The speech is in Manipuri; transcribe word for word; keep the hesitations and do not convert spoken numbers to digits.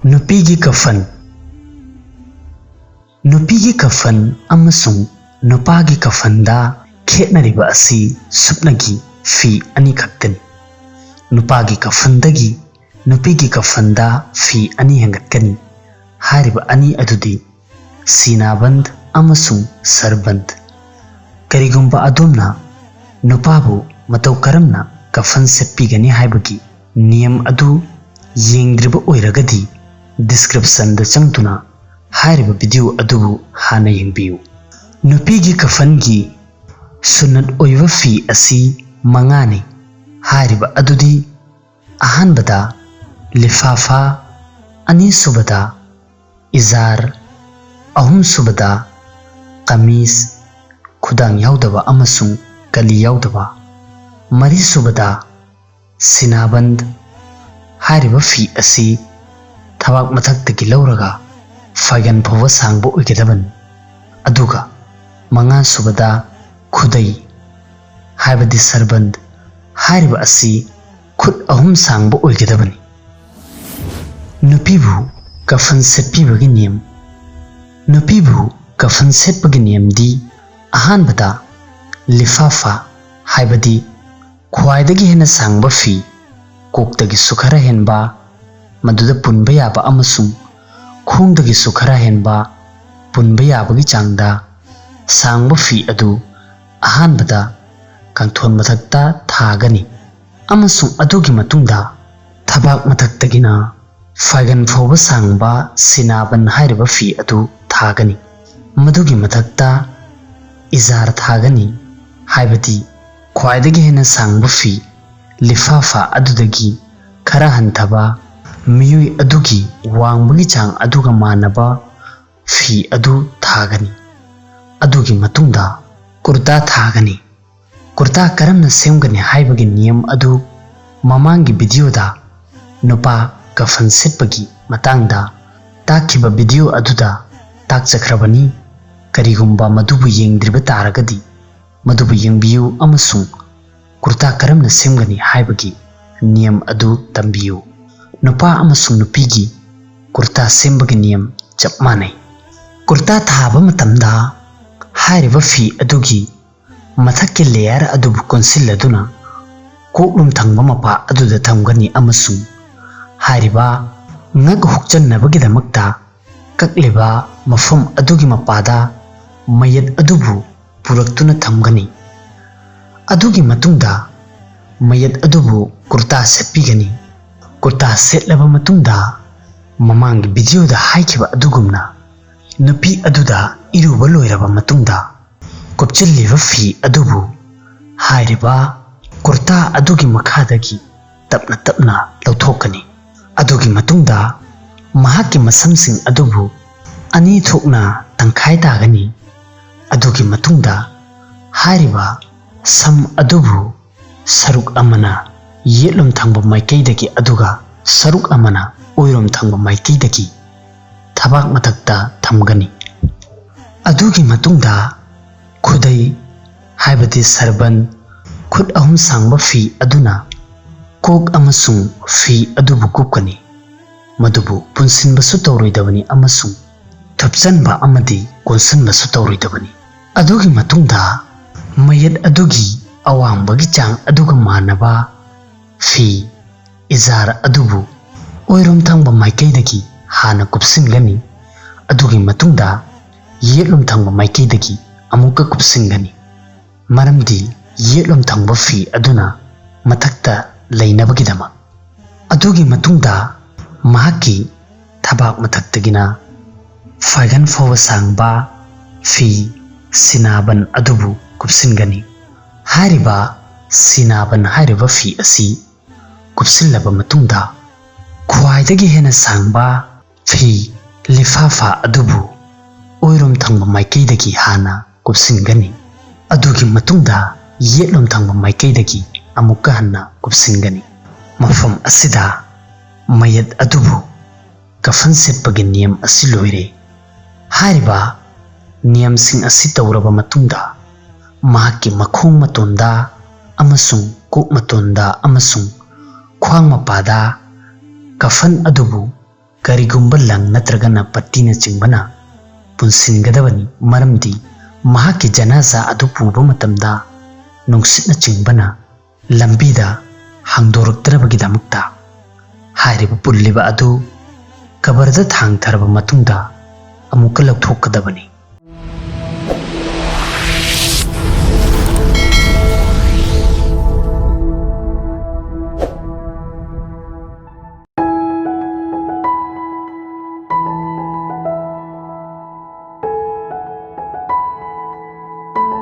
ꯅꯨꯄꯤꯒꯤ ꯀꯐꯟ꯫ ꯅꯨꯄꯤꯒꯤ ꯀꯐꯟ ꯑꯃꯁꯨꯡ ꯅꯨꯄꯥꯒꯤ ꯀꯐꯟꯗ ꯈꯦꯠꯅꯔꯤꯕ ꯑꯁꯤ ꯁꯨꯞꯅꯒꯤ ꯐꯤ ꯑꯅꯤꯈꯛꯇꯅꯤ꯫ ꯅꯨꯄꯥꯒꯤ ꯀꯐꯟꯗꯒꯤ ꯅꯨꯄꯤꯒꯤ ꯀꯐꯟꯗ ꯐꯤ ꯑꯅꯤ ꯍꯦꯟꯒꯠꯀꯅꯤ꯫ ꯍꯥꯏꯔꯤꯕ ꯑꯅꯤ ꯑꯗꯨꯗꯤ ꯁꯤꯅꯥꯕꯟꯗ ꯑꯃꯁꯨꯡ ꯁꯔꯕꯟꯗ꯫ ꯀꯔꯤꯒꯨꯝꯕ ꯑꯗꯣꯝꯅ ꯅꯨꯄꯥꯕꯨ ꯃꯇꯧ ꯀꯔꯝꯅ ꯀꯐꯟ ꯁꯦꯠꯄꯤꯒꯅꯤ ꯍꯥꯏꯕꯒꯤ ꯅꯤꯌꯝ ꯑꯗꯨ ꯌꯦꯡꯗ꯭ꯔꯤꯕ ꯑꯣꯏꯔꯒꯗꯤ, ꯗꯤꯁꯀ꯭ꯔꯤꯞꯁꯟꯗ ꯆꯪꯗꯨꯅ ꯍꯥꯏꯔꯤꯕ ꯚꯤꯗꯤꯑꯣ ꯑꯗꯨꯕꯨ ꯍꯥꯟꯅ ꯌꯦꯡꯕꯤꯌꯨ꯫ ꯅꯨꯄꯤꯒꯤ ꯀꯐꯟꯒꯤ ꯁꯨꯟꯅꯠ ꯑꯣꯏꯕ ꯐꯤ ꯑꯁꯤ ꯃꯉꯥꯅꯤ꯫ ꯍꯥꯏꯔꯤꯕ ꯑꯗꯨꯗꯤ, ꯑꯍꯥꯟꯕꯗ ꯂꯤꯐꯥꯐꯥ, ꯑꯅꯤꯁꯨꯕꯗ ꯏꯖꯥꯔ, ꯑꯍꯨꯝꯁꯨꯕꯗ ꯀꯃꯤꯖ, ꯈꯨꯗꯥꯡ ꯌꯥꯎꯗꯕ ꯑꯃꯁꯨꯡ ꯀꯂꯤ ꯌꯥꯎꯗꯕ, ꯃꯔꯤꯁꯨꯕꯗ ꯁꯤꯅꯥꯕꯟꯗ꯫ ꯍꯥꯏꯔꯤꯕ ꯐꯤ ꯑꯁꯤ ꯊꯕꯥꯛ ꯃꯊꯛꯇꯒꯤ ꯂꯧꯔꯒ ꯐꯥꯏꯒꯟ ꯐꯥꯎꯕ ꯁꯥꯡꯕ ꯑꯣꯏꯒꯗꯕꯅꯤ꯫ ꯑꯗꯨꯒ ꯃꯉꯥꯁꯨꯕꯗ ꯈꯨꯗꯩ, ꯍꯥꯏꯕꯗꯤ ꯁꯔꯕꯟꯗ꯫ ꯍꯥꯏꯔꯤꯕ ꯑꯁꯤ ꯈꯨꯠ ꯑꯍꯨꯝ ꯁꯥꯡꯕ ꯑꯣꯏꯒꯗꯕꯅꯤ꯫ ꯅꯨꯄꯤꯕꯨ ꯀꯐꯟ ꯁꯦꯠꯄꯤꯕꯒꯤ ꯅꯤꯌꯝ꯫ ꯅꯨꯄꯤꯕꯨ ꯀꯐꯟ ꯁꯦꯠꯄꯒꯤ ꯅꯤꯌꯝꯗꯤ, ꯑꯍꯥꯟꯕꯗ ꯂꯤꯐꯥꯐꯥ, ꯍꯥꯏꯕꯗꯤ ꯈ꯭ꯋꯥꯏꯗꯒꯤ ꯍꯦꯟꯅ ꯁꯥꯡꯕ ꯐꯤ, ꯀꯣꯛꯇꯒꯤꯁꯨ ꯈꯔ ꯍꯦꯟꯕ, ꯃꯗꯨꯗ ꯄꯨꯟꯕ ꯌꯥꯕ ꯑꯃꯁꯨꯡ ꯈꯣꯡꯗꯒꯤꯁꯨ ꯈꯔ ꯍꯦꯟꯕ, ꯄꯨꯟꯕ ꯌꯥꯕꯒꯤ ꯆꯥꯡꯗ ꯁꯥꯡꯕ ꯐꯤ ꯑꯗꯨ ꯑꯍꯥꯟꯕꯗ ꯀꯥꯡꯊꯣꯟ ꯃꯊꯛꯇ ꯊꯥꯒꯅꯤ, ꯑꯃꯁꯨꯡ ꯑꯗꯨꯒꯤ ꯃꯇꯨꯡꯗ ꯊꯕꯥꯛ ꯃꯊꯛꯇꯒꯤꯅ ꯐꯥꯏꯒꯟ ꯐꯥꯎꯕ ꯁꯥꯡꯕ ꯁꯤꯅꯥꯕꯟ ꯍꯥꯏꯔꯤꯕ ꯐꯤ ꯑꯗꯨ ꯊꯥꯒꯅꯤ꯫ ꯃꯗꯨꯒꯤ ꯃꯊꯛꯇ ꯏꯖꯥꯔ ꯊꯥꯒꯅꯤ, ꯍꯥꯏꯕꯗꯤ ꯈ꯭ꯋꯥꯏꯗꯒꯤ ꯍꯦꯟꯅ ꯁꯥꯡꯕ ꯐꯤ, ꯂꯤꯐꯥꯐꯥ ꯑꯗꯨꯗꯒꯤ ꯈꯔ ꯍꯟꯊꯕ, ꯃꯤꯑꯣꯏ ꯑꯗꯨꯒꯤ ꯋꯥꯡꯕꯒꯤ ꯆꯥꯡ ꯑꯗꯨꯒ ꯃꯥꯟꯅꯕ ꯐꯤ ꯑꯗꯨ ꯊꯥꯒꯅꯤ꯫ ꯑꯗꯨꯒꯤ ꯃꯇꯨꯡꯗ ꯀꯨꯔꯇꯥ ꯊꯥꯒꯅꯤ꯫ ꯀꯨꯔꯇꯥ ꯀꯔꯝꯅ ꯁꯦꯝꯒꯅꯤ ꯍꯥꯏꯕꯒꯤ ꯅꯤꯌꯝ ꯑꯗꯨ ꯃꯃꯥꯡꯒꯤ ꯚꯤꯗꯤꯑꯣꯗ, ꯅꯨꯄꯥ ꯀꯐꯟ ꯁꯦꯠꯄꯒꯤ ꯃꯇꯥꯡꯗ ꯇꯥꯛꯈꯤꯕ ꯚꯤꯗꯤꯑꯣ ꯑꯗꯨꯗ ꯇꯥꯛꯆꯈ꯭ꯔꯕꯅꯤ꯫ ꯀꯔꯤꯒꯨꯝꯕ ꯃꯗꯨꯕꯨ ꯌꯦꯡꯗ꯭ꯔꯤꯕ ꯇꯥꯔꯒꯗꯤ, ꯃꯗꯨꯕꯨ ꯌꯦꯡꯕꯤꯌꯨ ꯑꯃꯁꯨꯡ ꯀꯨꯔꯇꯥ ꯀꯔꯝꯅ ꯁꯦꯝꯒꯅꯤ ꯍꯥꯏꯕꯒꯤ ꯅꯤꯌꯝ ꯑꯗꯨ ꯇꯝꯕꯤꯌꯨ꯫ ꯅꯨꯄꯥ ꯑꯃꯁꯨꯡ ꯅꯨꯄꯤꯒꯤ ꯀꯨꯔꯇꯥ ꯁꯦꯝꯕꯒꯤ ꯅꯤꯌꯝ ꯆꯞ ꯃꯥꯟꯅꯩ꯫ ꯀꯨꯔꯇꯥ ꯊꯥꯕ ꯃꯇꯝꯗ ꯍꯥꯏꯔꯤꯕ ꯐꯤ ꯑꯗꯨꯒꯤ ꯃꯊꯛꯀꯤ ꯂꯦꯌꯔ ꯑꯗꯨꯕꯨ ꯀꯣꯟꯁꯤꯜꯂꯗꯨꯅ ꯀꯣꯛꯂꯨꯝ ꯊꯪꯕ ꯃꯄꯥ ꯑꯗꯨꯗ ꯊꯝꯒꯅꯤ ꯑꯃꯁꯨꯡ ꯍꯥꯏꯔꯤꯕ ꯉꯛ ꯍꯨꯛꯆꯟꯅꯕꯒꯤꯗꯃꯛꯇ ꯀꯛꯂꯤꯕ ꯃꯐꯝ ꯑꯗꯨꯒꯤ ꯃꯄꯥꯗ ꯃꯌꯦꯠ ꯑꯗꯨꯕꯨ ꯄꯨꯔꯛꯇꯨꯅ ꯊꯝꯒꯅꯤ꯫ ꯑꯗꯨꯒꯤ ꯃꯇꯨꯡꯗ ꯃꯌꯦꯠ ꯑꯗꯨꯕꯨ ꯀꯨꯔꯇꯥ ꯁꯦꯠꯄꯤꯒꯅꯤ꯫ ꯀꯨꯔꯇꯥ ꯁꯦꯠꯂꯕ ꯃꯇꯨꯡꯗ ꯃꯃꯥꯡꯒꯤ ꯚꯤꯗꯤꯑꯣꯗ ꯍꯥꯏꯈꯤꯕ ꯑꯗꯨꯒꯨꯝꯅ ꯅꯨꯄꯤ ꯑꯗꯨꯗ ꯏꯔꯨꯕ ꯂꯣꯏꯔꯕ ꯃꯇꯨꯡꯗ ꯀꯨꯞꯁꯤꯜꯂꯤꯕ ꯐꯤ ꯑꯗꯨꯕꯨ ꯍꯥꯏꯔꯤꯕ ꯀꯨꯔꯇꯥ ꯑꯗꯨꯒꯤ ꯃꯈꯥꯗꯒꯤ ꯇꯞꯅ ꯇꯞꯅ ꯂꯧꯊꯣꯛꯀꯅꯤ꯫ ꯑꯗꯨꯒꯤ ꯃꯇꯨꯡꯗ ꯃꯍꯥꯛꯀꯤ ꯃꯁꯝꯁꯤꯡ ꯑꯗꯨꯕꯨ ꯑꯅꯤ ꯊꯣꯛꯅ ꯇꯪꯈꯥꯏ ꯇꯥꯒꯅꯤ꯫ ꯑꯗꯨꯒꯤ ꯃꯇꯨꯡꯗ ꯍꯥꯏꯔꯤꯕ ꯁꯝ ꯑꯗꯨꯕꯨ ꯁꯔꯨꯛ ꯑꯃꯅ ꯌꯦꯠꯂꯣꯝ ꯊꯪꯕ ꯃꯥꯏꯀꯩꯗꯒꯤ ꯑꯗꯨꯒ ꯁꯔꯨꯛ ꯑꯃꯅ ꯑꯣꯏꯔꯣꯝ ꯊꯪꯕ ꯃꯥꯏꯀꯩꯗꯒꯤ ꯊꯕꯥꯛ ꯃꯊꯛꯇ ꯊꯝꯒꯅꯤ꯫ ꯑꯗꯨꯒꯤ ꯃꯇꯨꯡꯗ ꯈꯨꯗꯩ, ꯍꯥꯏꯕꯗꯤ ꯁꯔꯕꯟ, ꯈꯨꯠ ꯑꯍꯨꯝ ꯁꯥꯡꯕ ꯐꯤ ꯑꯗꯨꯅ ꯀꯣꯛ ꯑꯃꯁꯨꯡ ꯐꯤ ꯑꯗꯨꯕꯨ ꯀꯨꯞꯀꯅꯤ꯫ ꯃꯗꯨꯕꯨ ꯄꯨꯟꯁꯤꯟꯕꯁꯨ ꯇꯧꯔꯣꯏꯗꯕꯅꯤ ꯑꯃꯁꯨꯡ ꯊꯨꯞꯆꯟꯕ ꯑꯃꯗꯤ ꯀꯣꯟꯁꯤꯟꯕꯁꯨ ꯇꯧꯔꯣꯏꯗꯕꯅꯤ꯫ ꯑꯗꯨꯒꯤ ꯃꯇꯨꯡꯗ ꯃꯌꯦꯠ ꯑꯗꯨꯒꯤ ꯑꯋꯥꯡꯕꯒꯤ ꯆꯥꯡ ꯑꯗꯨꯒ ꯃꯥꯟꯅꯕ ꯐꯤ, ꯏꯖꯥꯔ, ꯑꯗꯨꯕꯨ ꯑꯣꯏꯔꯣꯝ ꯊꯪꯕ ꯃꯥꯏꯀꯩꯗꯒꯤ ꯍꯥꯟꯅ ꯀꯨꯞꯁꯤꯟꯒꯅꯤ꯫ ꯑꯗꯨꯒꯤ ꯃꯇꯨꯡꯗ ꯌꯦꯠꯂꯣꯝ ꯊꯪꯕ ꯃꯥꯏꯀꯩꯗꯒꯤ ꯑꯃꯨꯛꯀ ꯀꯨꯞꯁꯤꯟꯒꯅꯤ, ꯃꯔꯝꯗꯤ ꯌꯦꯠꯂꯣꯝ ꯊꯪꯕ ꯐꯤ ꯑꯗꯨꯅ ꯃꯊꯛꯇ ꯂꯩꯅꯕꯒꯤꯗꯃꯛ꯫ ꯑꯗꯨꯒꯤ ꯃꯇꯨꯡꯗ ꯃꯍꯥꯛꯀꯤ ꯊꯕꯥꯛ ꯃꯊꯛꯇꯒꯤꯅ ꯐꯥꯏꯒꯟ ꯐꯥꯎꯕ ꯁꯥꯡꯕ ꯐꯤ, ꯁꯤꯅꯥꯕꯟ, ꯑꯗꯨꯕꯨ ꯀꯨꯞꯁꯤꯟꯒꯅꯤ꯫ ꯍꯥꯏꯔꯤꯕ ꯁꯤꯅꯥꯕꯟ ꯍꯥꯏꯔꯤꯕ ꯐꯤ ꯑꯁꯤ ꯀꯨꯞꯁꯤꯜꯂꯕ ꯃꯇꯨꯡꯗ ꯈ꯭ꯋꯥꯏꯗꯒꯤ ꯍꯦꯟꯅ ꯁꯥꯡꯕ ꯐꯤ, ꯂꯤꯐꯥꯐꯥ, ꯑꯗꯨꯕꯨ ꯑꯣꯏꯔꯣꯝ ꯊꯪꯕ ꯃꯥꯏꯀꯩꯗꯒꯤ ꯍꯥꯟꯅ ꯀꯨꯞꯁꯤꯟꯒꯅꯤ꯫ ꯑꯗꯨꯒꯤ ꯃꯇꯨꯡꯗ ꯌꯦꯠꯂꯣꯝ ꯊꯪꯕ ꯃꯥꯏꯀꯩꯗꯒꯤ ꯑꯃꯨꯛꯀ ꯍꯟꯅ ꯀꯨꯞꯁꯤꯟꯒꯅꯤ꯫ ꯃꯐꯝ ꯑꯁꯤꯗ ꯃꯌꯦꯠ ꯑꯗꯨꯕꯨ ꯀꯐꯟ ꯁꯦꯠꯄꯒꯤ ꯅꯤꯌꯝ ꯑꯁꯤ ꯂꯣꯏꯔꯦ꯫ ꯍꯥꯏꯔꯤꯕ ꯅꯤꯌꯝꯁꯤꯡ ꯑꯁꯤ ꯇꯧꯔꯕ ꯃꯇꯨꯡꯗ ꯃꯍꯥꯛꯀꯤ ꯃꯈꯣꯡ ꯃꯇꯣꯟꯗ ꯑꯃꯁꯨꯡ ꯀꯣꯛ ꯃꯇꯣꯟꯗ ꯑꯃꯁꯨꯡ ꯈ꯭ꯋꯥꯡ ꯃꯄꯥꯗ ꯀꯐꯟ ꯑꯗꯨꯕꯨ ꯀꯔꯤꯒꯨꯝꯕ ꯂꯪ ꯅꯠꯇ꯭ꯔꯒꯅ ꯄꯠꯇꯤꯅꯆꯤꯡꯕꯅ ꯄꯨꯟꯁꯤꯟꯒꯗꯕꯅꯤ, ꯃꯔꯝꯗꯤ ꯃꯍꯥꯛꯀꯤ ꯖꯅꯥꯖꯥ ꯑꯗꯨ ꯄꯨꯕ ꯃꯇꯝꯗ ꯅꯨꯡꯁꯤꯠꯅꯆꯤꯡꯕꯅ ꯂꯝꯕꯤꯗ ꯍꯥꯡꯗꯣꯔꯛꯇꯅꯕꯒꯤꯗꯃꯛꯇ꯫ ꯍꯥꯏꯔꯤꯕ ꯄꯨꯜꯂꯤꯕ ꯑꯗꯨ ꯀꯕꯔꯗ ꯊꯥꯡꯊꯔꯕ ꯃꯇꯨꯡꯗ ꯑꯃꯨꯛꯀ ꯂꯧꯊꯣꯛꯀꯗꯕꯅꯤ꯫